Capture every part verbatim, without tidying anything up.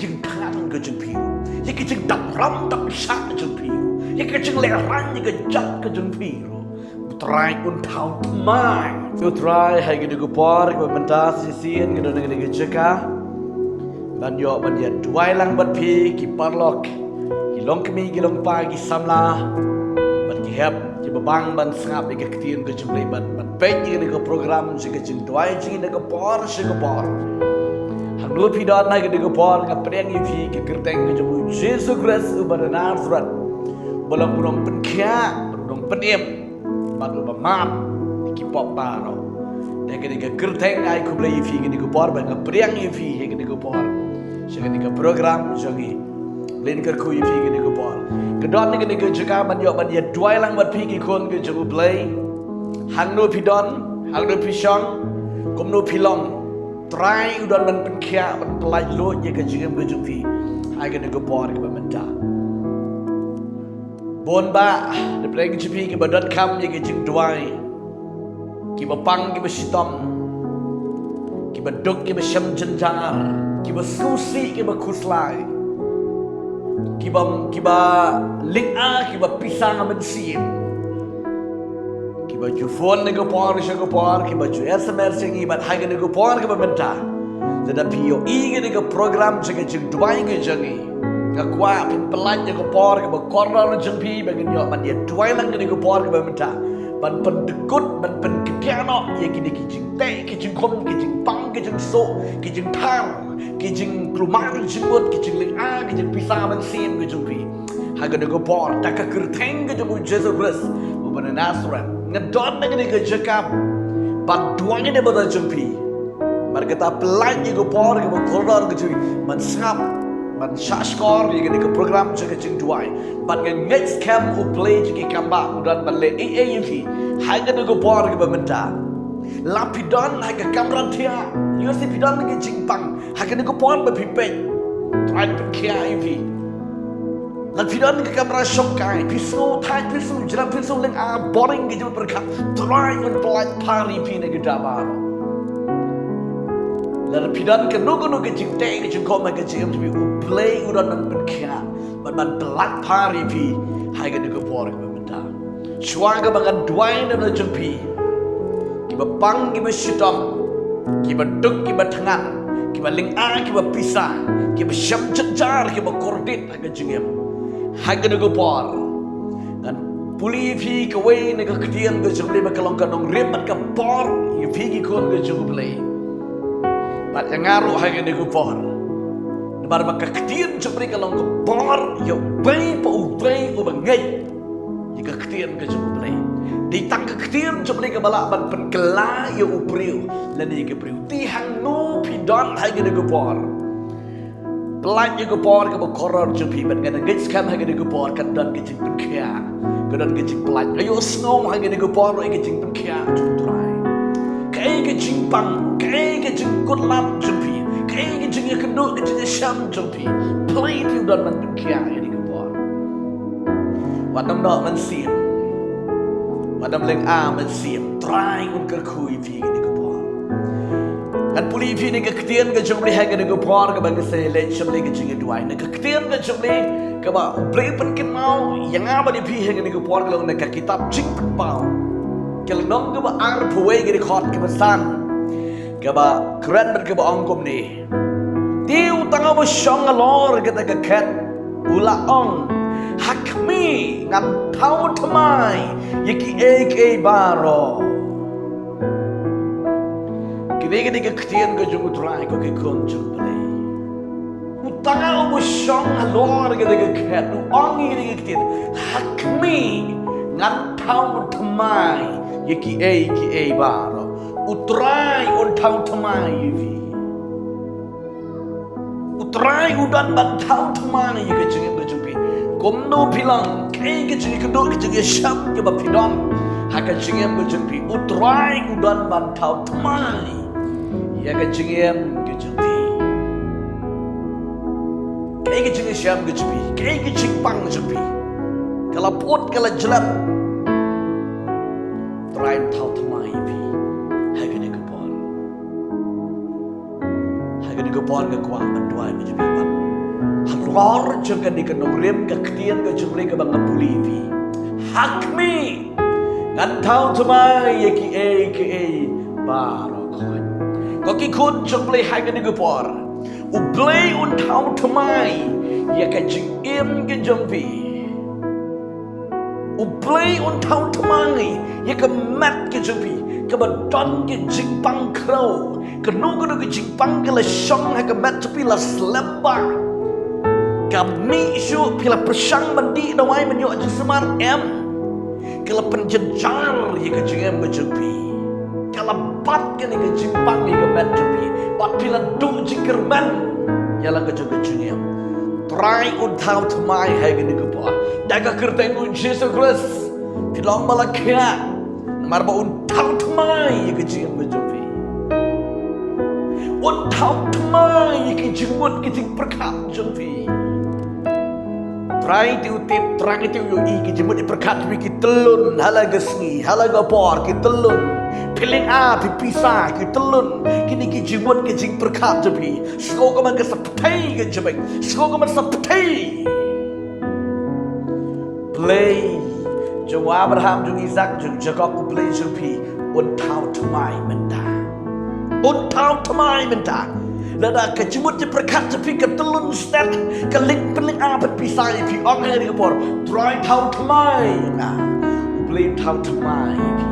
jingthngan ka jong phi ruh, ïa ka jingdap ram dap shah ka jong phi ruh, ïa ka jinglehrain ïa ka jait ka jong phi ruh, U Trai un thaw thymmai. U Trai, ha kane ka por kaba mynta shisien ngi don ha kane ka jaka ban ïoh ban ïa duwai lang bad phi, ki paralok, ki longkmie, ki longpa, ki samla, bad ki hep kiba bang ban sngap ïa ka ktien ka jong U Blei, bad ban peit ïa kane ka program jong ka jingduwai jong ngi na ka por sha ka por. Hangno phi don ha kane ka por, nga pdiang ïa phi ha ka kyrteng ka jong U Jisu Khrist uba na Nasareth, uba long u nongpynkhiah, u nongpynim, bad uba map ïa ki pop baroh. Te ha kane ka kyrteng ai khublei ïa phi ha kane ka por, bad nga pdiang ïa phi ha kane ka por sha kane ka program jong ngi. Blei un kyrkhu ïa phi ha kane ka por. Nga don ha kane ka jaka ban ïoh ban ïa duwai lang bad phi ki khun ka jong U Blei. Hangno phi don, hangno phi shong, kumno phi long, U Trai u don ban pynkhiah, ban pyllait lut ïa ka jingim ka jong phi ha kane ka por kaba mynta. Bun bah, da pdeng jong phi kiba donkam ïa ka jingduwai, kiba pang kiba shitom, kiba duk kiba shem jynjar, kiba sngewsih kiba khuslai, kiba, kiba lynga kiba pisa mynsiem, kiba ju phone na ka por sha ka por, kiba ju S M S ïa ngi, bad ha kane ka por kaba mynta, lada phi ïohi ïa kane ka program jong ka jingduwai ka jong ngi, nga kwah phin pyllait ïa ka por kaba kordor jong phi ba ngin ïoh ban ïa duwai lang ha kane ka por kaba mynta, ban pyndykut, ban pynkyndit noh ïa kine ki jingteh, ki jingkhum, ki jingpang, ki jingsuh, ki jingthar, ki jingkulmar jingmut, ki jinglynga, ki jingpisa mynsiem ka jong phi ha kane ka por, da ka kyrteng ka jong U Jisu Khrist uba na Nasareth. Nga don ha kane ka jaka ban duwai na ka bynta jong phi. Bad kata, pyllait ïa ka por kaba kordor ka jong phi ban sngap, ban shahshkor ïa kane ka program jong ka jingduwai. Bad nga ngeit skhem U Blei jong ki kambah u don ban leh ei ei ïa phi ha kane ka por kaba mynta. Lada phi don ha ka kamra thiah, ïohi phi don ha ka jingpang, ha kane ka por ba phi peit, Trai un pynkhiah ïa phi. Lada phi don ha ka kamra shongkai, phi sngew thait, phi sngew jrem, phi sngew lynga, boring, ka jingpyrkhat, Trai un pyllait phar ïa phi na ka daw baroh. Lada phi don kano kano ka jingteh, ka jingkhum ha ka jingim jong phi, U Blei u don ban pynkhiah bad ban pyllait phar ïa phi ha kane ka por kaba mynta. Shuwa kaba ngan duwai na ka bynta jong phi, kiba pang kiba shitom, kiba duk kiba thngan, kiba lynga kiba pisa, kiba shem jynjar, kiba kordit ha ka jingim ha kane ka por, ngan pule ïa phi kawei na ka ktien ka jong U Blei ba ka long ka nongrim bad ka bor ïa phi ki khun ka jong U Blei. Bad ïa nga ruh ha kane ka por, namar ba ka ktien jong U Blei ka long ka bor ïa uwei pa uwei uba ngeit ïa ka ktien ka jong U Blei. Dei tang ka ktien jong U Blei kaba lah ban pynkylla ïa u briew lane ïa ka briew. Te hangno phi don ha kane ka por, pyllait ïa ka por kaba kordor jong phi, bad nga ngeit skhem ha kane ka por kan don ka jingpynkhiah, ka don ka jingpyllait. Nga ïohsngew ha kane ka por ïa ka jingpynkhiah jong U Trai. Kaei ka jingpang, kaei ka jingkut lam jong phi, kaei ka jingïakynduh, ka jingïashem jong phi, U Blei u don ban pynkhiah ha kane ka por. Wat nym noh mynsiem, wat nym lynga mynsiem, Trai un kyrkhu ïa phi ha kane ka por. Ngan pule ïa phi na ka ktien ka jong U Blei ha kane ka por kaba ngi sa leit shim ïa ka jingïaduwai. Na ka ktien ka jong U Blei kaba U Blei u pynkynmaw ïa nga bad ïa phi ha kane ka por ka long na ka kitab Jingpynpaw, ka lynnong kaba arphew wei, ka dkhot kaba san, kaba kren bad kaba ong kumne: Te uta uba shong halor kata ka khet u la ong, ha khmih, ngan thaw thymmai ïa kiei kiei baroh. Kine, kine ki ktien ka jong U Trai, ko ki khun jong U Blei. Uta uba shong halor kata ka khet u ong ïa kine ki ktien, ha khmih, ngan thaw thymmai ïa kiei kiei baroh. U Trai un thaw thymmai ïa phi. U Trai u don ban thaw thymmai ïa ka jingim ka jong phi. Kumno phi long, kaei ka jingïakynduh, ka jingïashem kaba phi don ha ka jingim ka jong phi, U Trai u don ban thaw thymmai ïa ka jingim ka jong phi. Kaei ka jingïashem ka jong phi, kaei ka jingpang ka jong phi, ka la pud, ka la jlep, Trai un thaw thymmai ïa phi ha kane ka por. Ha kane ka por nga kwah ban duwai bad jong phi, bad Halor jong kane ka nongrim ka ktien ka jong U Blei kaba nga pule ïa phi. Ha khmih, ngan thaw thymmai ïa kiei kiei baroh khoit. Ko ki khun jong U Blei ha kane ka por, U Blei un thaw thymmai ïa ka jingim ka jong phi. U Blei un thaw thymmai ïa ka met ka jong phi kaba don ka jingpang khrew. Kano kano ka jingpang ka la shong ha ka met jong phi la slem bha. Ka mih shuh, phi la pyrshang ban dih dawai ban ïoh jingsumar, em. Ka la pynjynjar ïa ka jingim ka jong phi. Ka la bat kane ka jingpang ïa ka met jong phi. Bad phi la duh jingkyrmen ïa la ka jong ka jingim. Trai un thaw thymmai ha kane ka por. Da ka kyrteng U Jisu Khrist, phi long ba la khiah. Namar ba un thaw thymmai ïa ka jingim ka jong phi. Un thaw thymmai ïa ka jingmut ka jingpyrkhat jong phi. Trai te u tip, Trai te u ïohi, ki jingmut jingpyrkhat jong phi ki tyllun ha la ka sngi, ha la ka por ki tyllun. Phi lynga, phi pisa ki tyllun. Kine ki jingmut ki jingpyrkhat jong phi. Sngewbha ka man ka sa pyrthei ka jingmut. Sngewbha ka man sa pyrthei. Blei jong u Abraham, jong u Isak, jong u Jakob, U Blei jong phi un thaw thymmai mynta. Un thaw thymmai mynta. Lada ka jingmut jingpyrkhat jong phi ka tyllun stet, ka ling pynlynga pynpisa ïa phi, ong ha kane ka por, Trai thaw thymmai ïa nga. U Blei thaw thymmai ïa phi.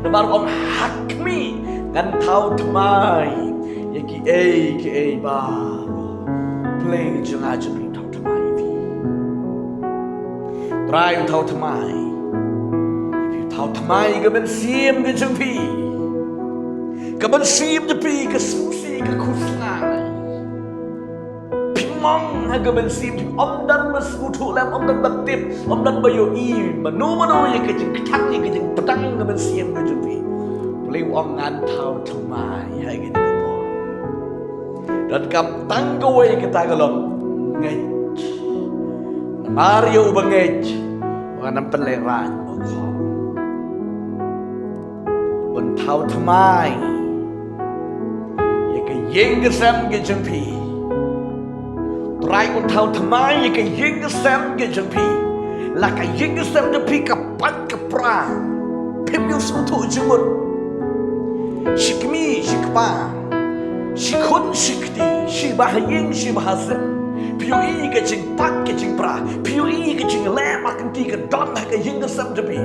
Namar ong ha khmih ngan thaw thymmai ïa kiei kiei baroh. Blei jong nga jong phi thaw thymmai ïa phi. Trai un thaw thymmai. Phi thaw thymmai ka mynsiem ka jong phi. Ka mynsiem jong phi ka sngewsih ka khuslai. Phi mong ha ka mynsiem phi, ym don ba sngewthuh lem, ym don ba tip, ym don ba ïohi mano mano ïa ka jingkthang ïa ka jingpdang ka mynsiem ka jong phi. Blei u ong ngan thaw thymmai ha kane ka por. Donkam tang kawei kata ka long ngeit. Namar ïa uba ngeit, u ngan ym pynlehraiñ u khop. Un thaw thymmai ïa ka ïing ka sem ka jong phi. Trai un thaw thymmai ïa ka ïing ka sem ka jong phi. La ka ïing ka sem jong phi ka pait ka pra, phim ïoh sngewthuh jingmut. Shi kmie shi kpa, shi khun shi kti, shi bahaïing shi bahasem. Phi ïohi ka jingpait ka jingpra, phi ïohi ka jingleh markynti ka don ha ka ïing ka sem jong phi.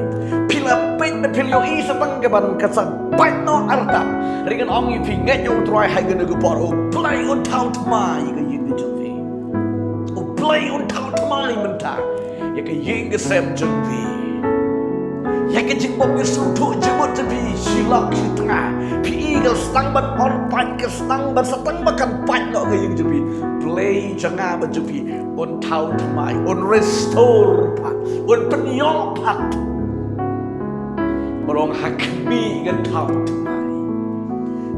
Phi la peit bad phi la ïohi sa tang ka ban ka sa pait noh artat. Hynrei ngan ong ïa phi, ngeit ïa U Trai ha kane ka por, U Blei un thaw thymmai ïa ka ïing ka jong phi. U Blei un thaw thymmai mynta ïa ka ïing ka sem jong phi. Ïa ka jingbym ïoh sngewthuh jingmut jong phi, shi lok shi tnga. Phi i ka sdang ban ong pait, ka sdang ban sa tang ba kan pait noh ka ïing jong phi. Blei jong nga bad jong phi un thaw thymmai, un restore pat, un pynïoh pat. Namar ong ha khmih ngan thaw thymmai.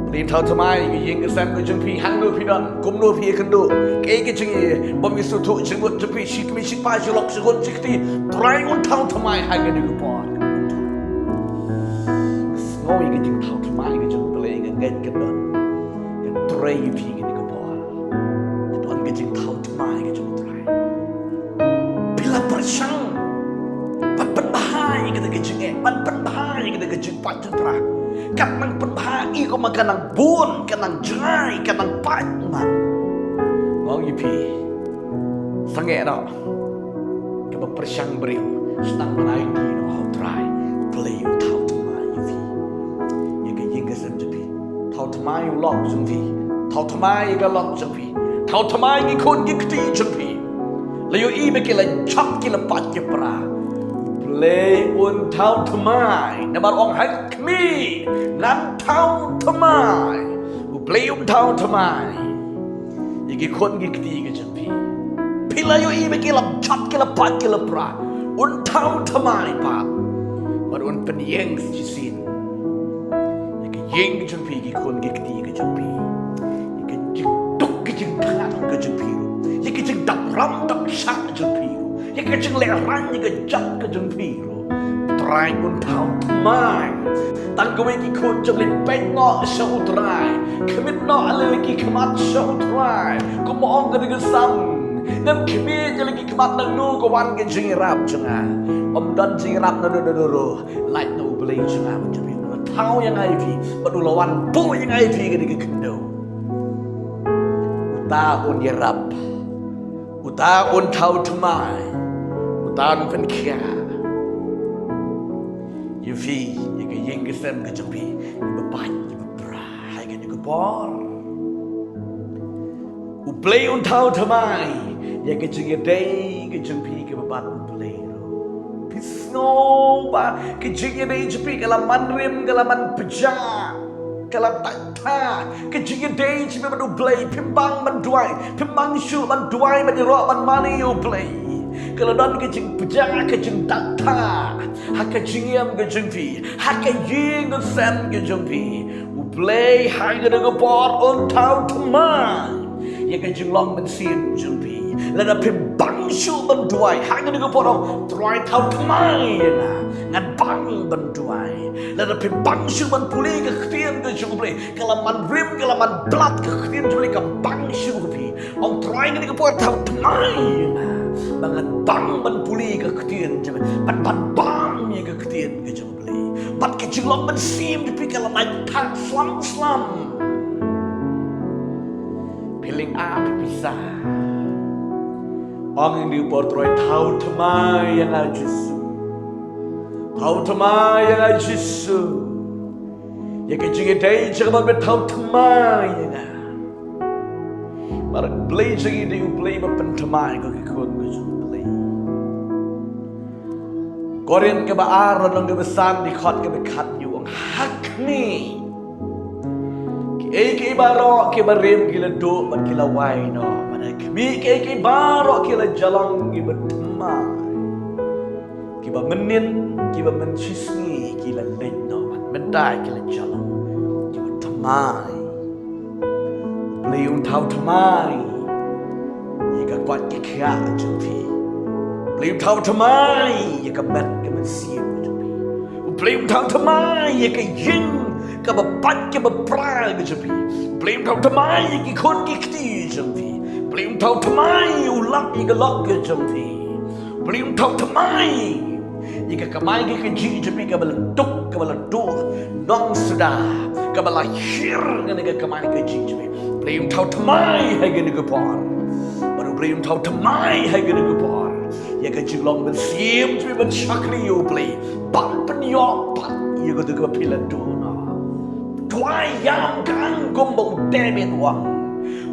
Blei thaw thymmai ïa ka ïing ka sem ka jong phi, hangno phi don, kumno phi ïakynduh, kaei ka jingïa, bym ïoh sngewthuh jingmut jong phi, shi kmie shi kpa, shi lok shi khun shi kti, Trai un thaw thymmai ha kane ka por. Sngew ïa ka jingthaw thymmai ka jong U Blei, ka ngeit ka don ka trei ïa phi kane ka por. Ka don ka jingthaw thymmai ka jong U Trai. Phi la pyrshang ban pynbha ïa kata ka jingeh, ban pynbha ïa kata ka jingpait jingpra. Kat nang pynbha i kumba ka nang bun, ka nang jngai, ka nang pait man. Nga ong ïa phi, sangeh noh kaba pyrshang briew, sdang ban aiti noh ha U Trai. Blei un thaw thymmai ïa phi, ïa ka ïing ka sem jong phi. Thaw thymmai u lok jong phi. Thaw thymmai ïa ka lok jong phi. Thaw thymmai ki khun ki kti jong phi. La ïohi ba ki la jop, ki la pait ki pra. U Blei un thaw thymmai. Namar ong ha khmih ngan thaw thymmai. U Blei un thaw thymmai ïa ki khun ki kti ki jong phi. Phi la ïohi ba ki la jop, ki la pait ki la pra. Un thaw thymmai pat. Bad un pynïeng shisien ïa ka ïing ka jong phi, ki khun ki kti ka jong phi. Ïa ka jingduk ka jingthang ka jong phi ruh. Ïa ka jingdap ram dap shah ka jong phi ruh. Ïa ka jinglehrain ïa ka jait ka jong phi ruh. Trai un thaw thymmai. Tang kawei ki khun jong lei, peit noh sha U Trai. Khmih noh lei ki khmat sha U Trai. Kumba ong ka dei ka Salm, Ngam khmih ïa la ki khmat nangno ka wan ka jingïarap jong nga. Ym don jingïarap nangno nangno ruh. Lait na U Blei jong nga ban jong phi, u la thaw ïa nga ïa phi bad u la wan buh ïa nga ïa phi kane ka khyndew. Uta un ïarap, uta un thaw thymmai, uta un pynkhiah ïa phi, ïa ka ïing ka sem ka jong phi, ïa ba bang, ïa ba pra, ha kane ka por. U Blei un thaw thymmai ïa ka jingïadei ka jong phi kaba bad U Blei ruh. Phi sngew ba ka jingïadei jong phi ka la man rim, ka la man pjah, ka la tat tha. Ka jingïadei jong phi bad U Blei, phim bang ban duwai, phim bang shuh ban duwai, ban ïaroh, ban mane ïa U Blei. Ka la don ka jingpjah, ka jingtat tha ha ka jingim ka jong phi, ha ka ïing ka sem ka jong phi. U Blei ha kane ka por un thaw thymmai ïa ka jinglong mynsiem jong phi. Lada phim bang shuh ban duwai, ha kane ka por, Trai thaw thymmai ïa nga, ngan bang ban duwai. Lada phim bang shuh ban pule ka ktien ka jong U Blei, ka la man rim, ka la man blat ka ktien jong U Blei, ka bang shuh ha phi. Ong Trai, kane ka por thaw thymmai ïa nga ba ngan bang ban pule ka ktien jong U Blei, ban, ban bang ïa ka ktien ka jong U Blei. Bad ka jinglong mynsiem jong phi ka la nai thang slam slam. Phi lynga, phi pisa. Ong ïa kane ka por, Trai thaw thymmai ïa nga Jisu. Thaw thymmai ïa nga Jisu. Ïa ka jingïadei jong nga, ba phi thaw thymmai ïa nga. Namar U Blei jong ngi u dei U Blei ba pynthymmai, ko ki khun ki jong U Blei. Korinth kaba ar, lynnong kaba san, dkhot kaba khathynñiew, ong ha khmih, kiei kiei baroh kiba rim ki la duh bad ki la wai noh. Bad ha khmih, kiei kiei baroh ki la jia long kiba thymmai. Kiba mynnin, kiba mynshisngi ki la leit noh, bad mynta ki la jia long kiba thymmai. U Blei un thaw thymmai ïa ka koit ka khiah jong phi. U Blei un thaw thymmai ïa ka met ka mynsiem jong phi. U Blei un thaw thymmai ïa ka ïing kaba bang kaba pra ka jong phi. U Blei un thaw thymmai ïa ki khun ki kti jong phi. U Blei un thaw thymmai ïa u lok ïa ka lok ka jong phi. U Blei un thaw thymmai ïa ka kamai ka kajih jong phi kaba la duk, kaba la duh nongsuda, kaba la hiar ngan ïa ka kamai ka kajih jong phi. U Blei un thaw thymmai ha kane ka por. Bad U Blei un thaw thymmai ha kane ka por ïa ka jinglong mynsiem jong phi ban shakri ïa U Blei, ban pynïoh pat ïa kato kaba phi la duh noh. Duwai ïam kang kumba u David u ong.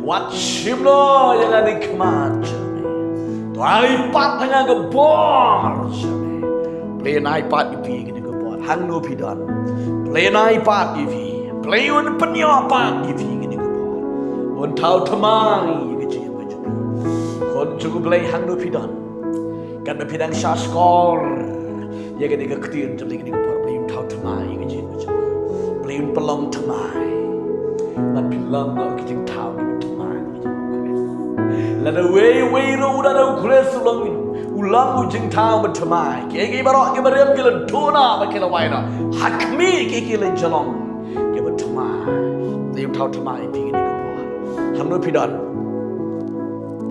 Wat shim noh ïa nga na ki khmat jong me. To ai pat ha nga ka bor jong me. Blei un ai pat ïa phi kane ka bor. Hangno phi don, Blei un ai pat ïa phi. Blei un pynïoh pat ïa phi kane ka bor. Un thaw thymmai ïa ka jingim ka jong phi. Khun jong U Blei, hangno phi don, katba phi dang shah shkor ïa kane ka ktien jong U Blei kane ka por, Blei un thaw thymmai ïa ka jingim ka jong phi. Blei un pynlong thymmai. Bad phin long noh ki jingthaw ki thymmai. Lada uwei uwei ruh u da da U Khrist u long, u long u jingthaw ba thymmai. Kiei kiei baroh kiba rim ki la duh noh bad ki la wai noh. Ha khmih, kiei kiei la jia long kiba thymmai. Blei un thaw thymmai ïa phi kane ka por. Hangno phi don,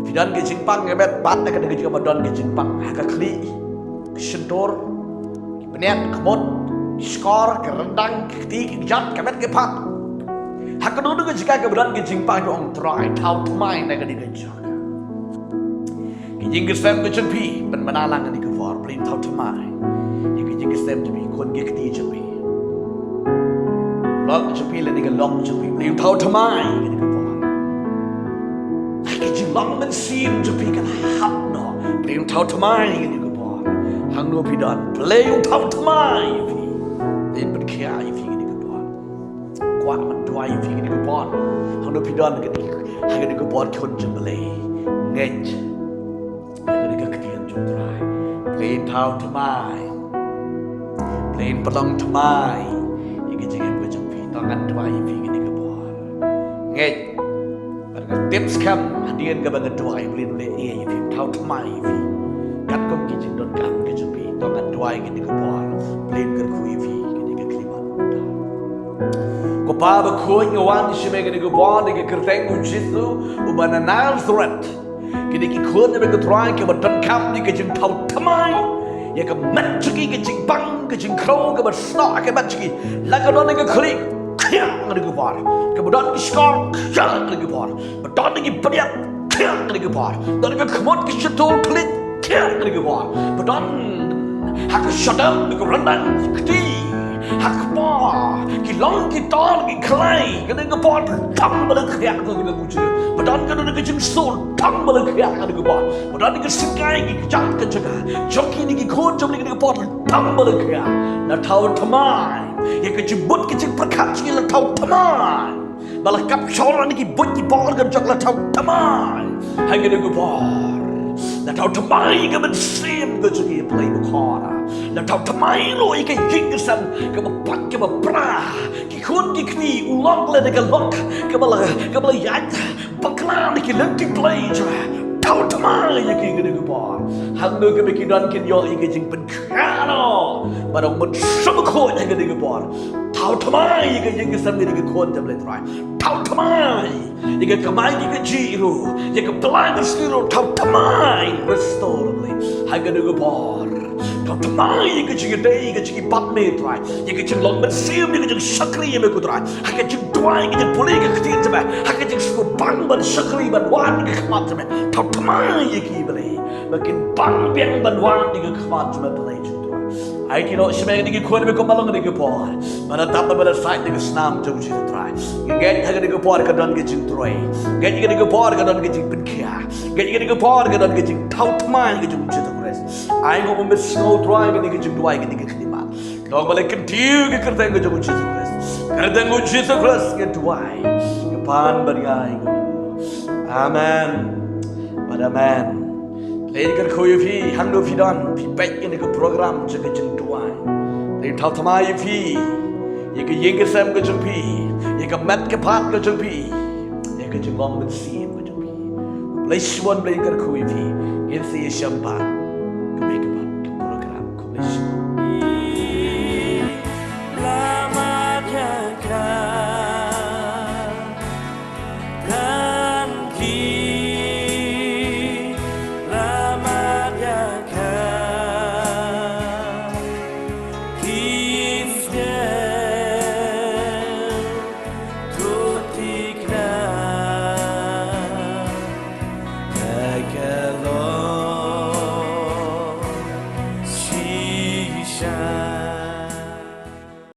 phi don ka jingpang, ka met pat na ka dei ka jingpang, don ka jingpang ha ka khlieh, ka shyntur, ki bniat, ka mut, ki shkor, ka ryndang, ki kti, ki kjat, ka met ka phad. Ha kano kano ka jaka kaba don ka jingpang, ong Trai thaw thymmai na kane ka jaka. Ka ïing ka sem ka jong phi, pynbna lang kane ka por, Blei un thaw thymmai ïa ka ïing ka sem jong phi, khun ki kti jong phi. Lok jong phi lane ka lok jong phi, Blei un thaw thymmai ïa kane ka por. Ka jinglong mynsiem jong phi ka la hap noh, Blei un thaw thymmai ïa kane ka por. Hangno phi don, Blei un thaw thymmai ïa phi. Blei un pynkhiah ïa phi kane ka por. Kwah ban duwai ïa phi kane ka por. Hangno phi don kane, ha kane ka por, khun jong U Blei. Ngeit ïa kane ka ktien jong U Trai. Blei un thaw thymmai. Blei un pynlong thymmai ïa ka jingim ka jong phi. To ngan duwai ïa phi kane ka por. Ngeit. Bad nga tip skhem hadien kaba nga duwai, Blei un leh ïa phi, thaw thymmai ïa phi. Katkum ki jingdonkam ki jong phi. To ngan duwai kane ka por. Blei un kyrkhu ïa phi kane ka khyllipmat. Ko Pa bakhuid, nga wan sha me kane ka por da ka kyrteng U Jisu uba na Nasareth. Kine ki khun jong me ko Trai kiba donkam ïa ka jingthaw thymmai ïa ka met jong ki, ka jingbang, ka jingkhrew kaba snoh ha ka met jong ki. La ka don ïa ka khlieh, khiah ha kane ka por. Kaba don ki shkor, khiah ha kane ka por. Ba don ïa ki bniat, khiah ha kane ka por. Don ïa ka khmut ki shatu khlieh, khiah ha kane ka por. Ba don ha ka shadem ïa ka ryndang kti, ha ka por ki long ki tor ki khlaiñ, ha kane ka por tang ba la khiah ha kane ka por. Ba don ka don ka jingsuk, tang ba la khiah ha kane ka por. Ba don ka sngewsih ki kjat ka jaka jong kine ki khun jong me ha kane ka por, tang ba la khiah. La thaw thymmai ïa ka jingmut ka jingpyrkhat jong ki, la thaw thymmai. Ba la kap shor na ki buit ki bor ka jong, la thaw thymmai ha kane ka por. La thaw thymmai ïa ka mynsiem ka jong ki, Blei bakhuid. La thaw thymmai ruh ïa ka ïing ka sem kaba pat kaba pra. Ki khun ki kti u long lane ka lok kaba la, kaba la ïaid bakla na ki lynti Blei jong me. Thaw thymmai ïa ki ha kane ka por. Hangno kaba ki don kin ïoh ïa ka jingpynkhiah, ba dang ban sngewkhuid ha kane ka por. Thaw thymmai ïa ka ïing ka sem kine ki khun jong me Blei Trai. Thaw thymmai ïa ka kamai ka kajih ruh, ïa ka pla ka sli ruh, thaw thymmai, restore Blei ha kane ka por. Thaw thymmai ïa ka jingïadei, ïa ka jingïabad me Trai, ïa ka jinglong mynsiem, ïa ka jingshakri ïa me ko Trai, ha ka jingduwai, ka jingpule ka ktien jong me, ha ka jingsngewbang ban shakri ban wad ïa ka khmat jong me. Thaw thymmai ïa ki Blei ba kin bang biang ban wad ïa ka khmat jong me Blei jong Trai. Ai ki noh sha me kine ki khun me kumba long kine ki por. Ba la tap ba la sait ïa ka snam jong Jisu Trai. Ngeit ha kine ki por ka don ka jingtrei. Ngeit ha kine ki por ka don ka jingpynkhiah. Ngeit ha kine ki por ka don ka jingthaw thymmai ka jong Jisu Khrist. Ai nguh ba me sngew Trai kine ki jingduwai kine ki khlieh. Long ba la kyntiew ka kyrteng ka jong Jisu Khrist. Kyrteng ka jong Jisu Khrist ka duwai. Ka pan ba ïa. Amen. Bad amen. Lei kyrkhu ïa phi, hangno phi don, phi peit ïa kane ka program jong ka jingduwai. Lei thaw thymmai ïa phi, ïa ka ïing ka sem ka jong phi, ïa ka met ka phad ka jong phi, ïa ka jinglong mynsiem ka jong phi. Blei shibun, Blei kyrkhu ïa phi. Ngin sa ïashem pat. Ka mei ka pat ka program. Blei shibun.